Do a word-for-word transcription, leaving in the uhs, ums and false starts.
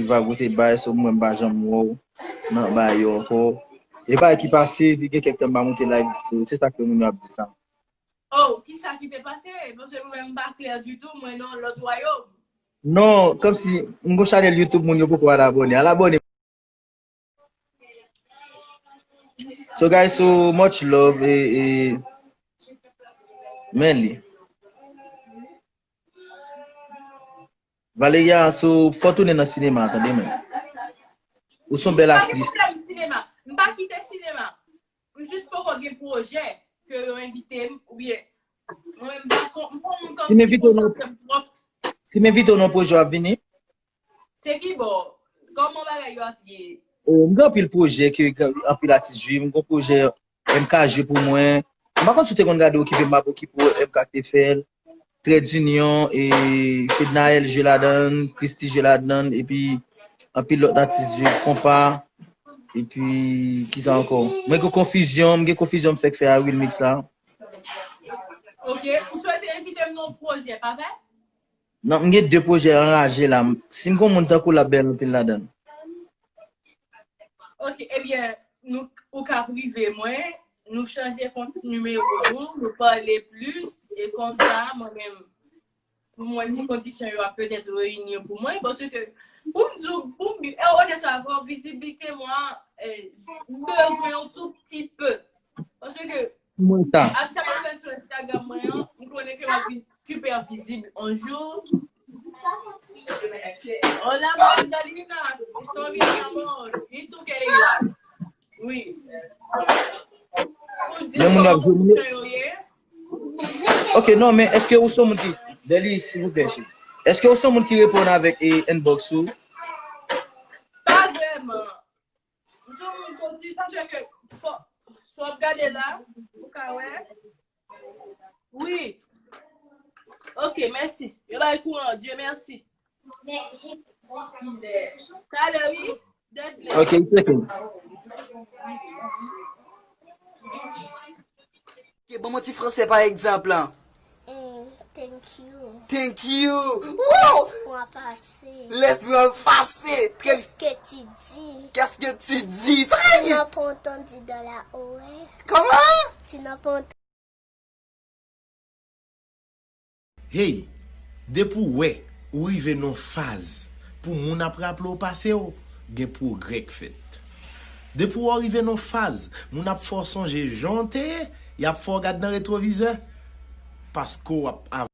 Vag ou te bay, so mwen m pa janm wè w nan bagay yo ankò. E bagay ki pase, li gen kèk tan m pa monte live ditou. Se sa k fè moun yo ap di sa. Oh, kisa ki te pase? Paske mwen menm m pa klè ditou, mwen nan lòt wayòm. Non, kòmsi m gon chanèl YouTube moun yo poko al abòne. Al abòne. So guys, so much love e, e men li. Valeria, so fò tounen nan sinema, tande men. Ou son bèl aktris. M pa kite sinema. M jis poko gen pwojè ke yo envite m oubyen mwen m pa son m pa moun kòmsi ki konsantre m twòp. Si m envite w nan pwojè w ap vini? Se ki bò? Kòman bagay yo ap ye? Oh, m gen anpil pwojè ke anpil atis jwe. M gon pwojè M K jwe pou mwen. M pa konn si w te konn gade Okipe m ap okipe w, M K te fè l. Trè Dinyon, e Fednaelle jwe ladan l, Christy jwe ladan l, epi anpil lòt atis jwe, Konpa, epi kisa ankò? Mwen gen Konfizyon, m gen Konfizyon m fèk fè a Wilmix la. Ok, ou swete envite m nan yon pwojè, pa vre? Non, m gen de pwojè anraje la. Si m gon moun tankou l ap bèl anpil ladan l. Ok, ebyen, nou, ou ka prive mwen, nou chanje kont nimewo nou, nou pale plis, e konsa, mwen menm, pou mwen, si kondisyon yo ap petèt reyini pou mwen, paske, pou m di w, pou m, e, onèt avè w, viziblite mwen, e, m bezwen yon tou pti pe. Paske, Mwen ta. Ak sa m ap fè sou Instagram mwen an, m konnen ke m ap vin super vizib yon jou. Hola, Magdalena, estoy bien, mi amor. ¿Y tú, querida? Oui. Pou di Men moun yo ap kòman jwe moun yo. Kondisyon yo ye. Ok, non, men èske ou se yon moun ki. Deli, silvouplè, cheri. Èske ou se yon moun ki reponn avèk e, inbox ou? Pa vrèman. M se yon moun kondisyon ke fò, si w ap gade la, ou ka wè. Wi. Ok, mèsi. Yo bay kouran, Dye mèsi. Talè, wi. Deadly. Ok, it's okay. Ok, ban mwen ti fransè pa egzanp lan. Mm, thank you. Thank you. Wow! Laisse-moi passer. Laisse-moi passer. Très... Qu'est-ce que tu dis? Qu'est-ce que tu dis? Très Tu bien. N'as pas entendu dans la oreille. Comment? Tu n'as pas entendu. Hey, depi w wè ou rive nan yon faz pou moun ap raple w pase w, gen pwogrè k fèt. Depi w wè w rive nan yon faz, moun ap fè w sonje jan w te ye, y ap fè w gad nan retwovizè, paske w ap